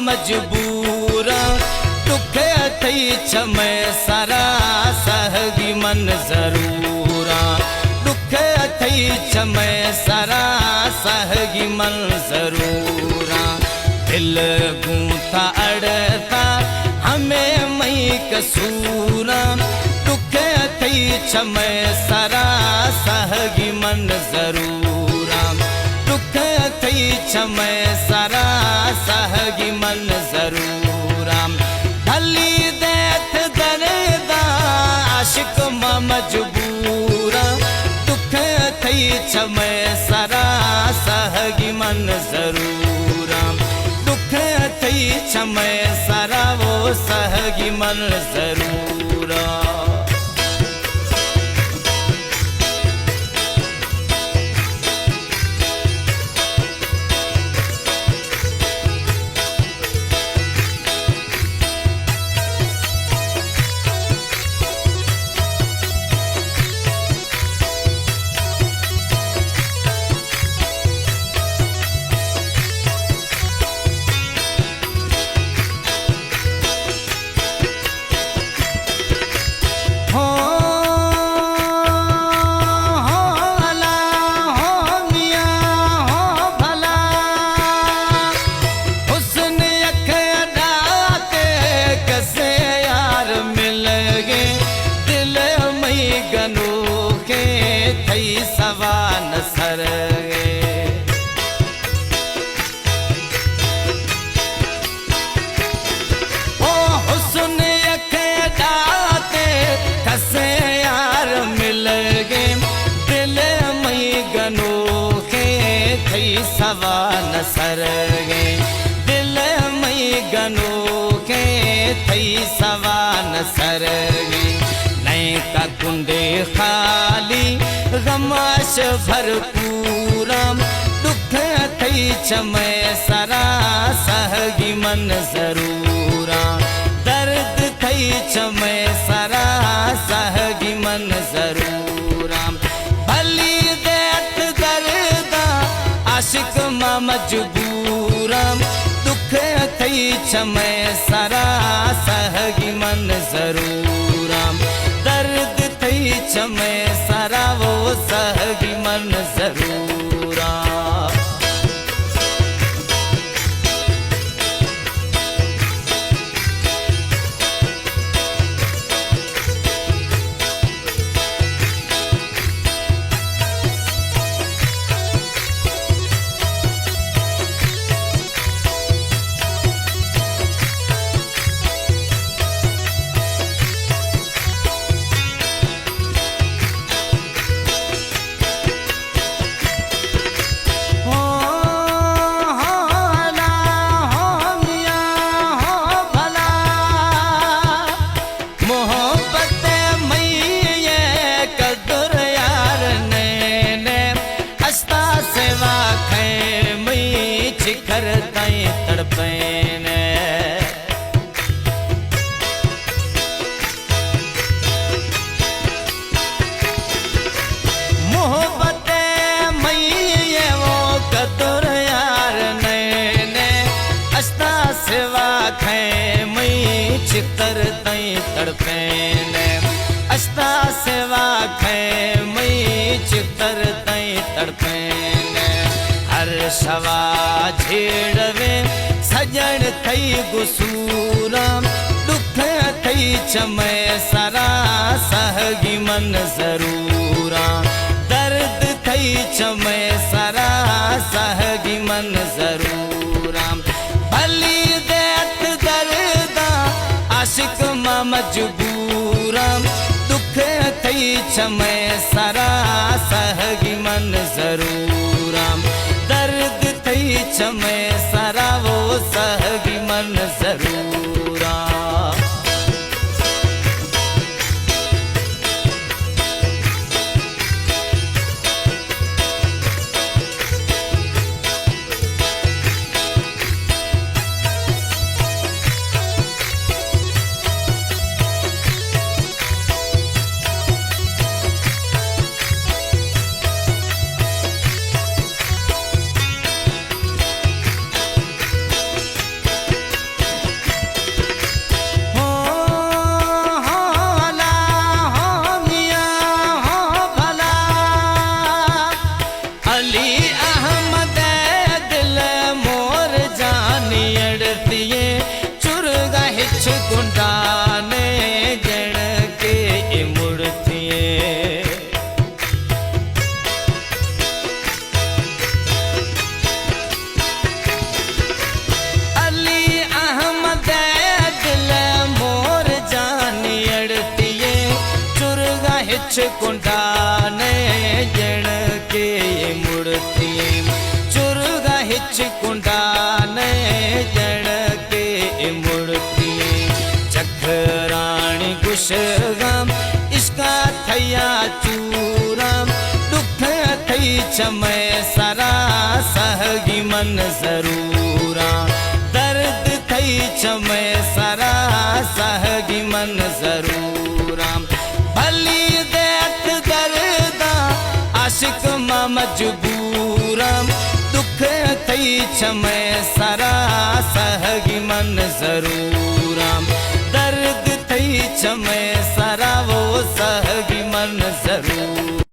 مجبوراں، ڈکھ تئی چمے سرا سہگی من ضروراں، ڈکھ تئی چمے سرا سہگی من ضروراں۔ دل گوں تا اڑتا ہمے مئی قصوراں، ڈکھ تئی چمے سرا سہگی من ضروراں، ڈکھ تئی چمے سرا سہگی من ضروراں۔ بھلی دیت دردا عاشق ما مجبوراں، ڈکھ تئی چمے سرا سہگی من ضروراں، ڈکھ تئی چمے سرا وہ سہگی من ضروراں۔ ہو، ہو الا، ہو میاں، ہو بھلا، حسن یک ادا تے کسے یار مل گے، دل مئی گنوکیں تئی سوا نہ سر گے۔ او حسن یک ادا تے کسے یار مل گے، دل مئی گنوکیں تئی سوا نہ سر گے، دل مئی گنوکیں تئی سوا نہ سر گے۔ نئیں کا کنڈے خالی غماش بھرپوراں، ڈکھ تئی چمے سرا سہگی من ضروراں، درد تئی چمے سرا سہگی من ضروراں۔ بھلی دیت دردا عاشق ما مجبوراں، ڈکھ تئی چمے سرا سہگی من ضروراں، درد تئی چمے سرا وہ سہگی من ضروراں۔ ہو، ہو الا، ہو میاں، ہو بھلا، محبت مئی قدر یار نئیں نے، اشتا سوا کھیں مئی چکر تئیں تڑپیں نے۔ محبت مئی وہ قدر یار نئیں نے، اشتا سوا کھیں مئی چکر تئیں تڑپیں نے، اشتا سوا کھیں مئی چکر تئیں تڑپیں نے۔ ہر شوا جھیڑویں سجن تئی گس سوراں، ڈکھ تئی چمے سرا سہگی من ضروراں، درد تئی چمے سرا سہگی من ضروراں۔ بھلی دیت درداں عاشق ما مجبوراں، ڈکھ تئی چمے سرا سہگی من ضروراں، درد تئی چمے سرا وہ سہگی من ضروراں۔ مڑتی، چرگا ہچ کنڈا نئے جڑکے مڑتی، چکرانی گشگام عشقا تھیا چورام، دکھ تھئی چمے سرا سہگی من ضرورا، درد تھئی چمے سرا سہگی من ضرورا، بھلی دیت درداں عاشق ما مجبوراں، دکھ تھئی چمے سرا سہگی من ضروراں، درد تھئی چمے سرا وہ سہگی من ضرور۔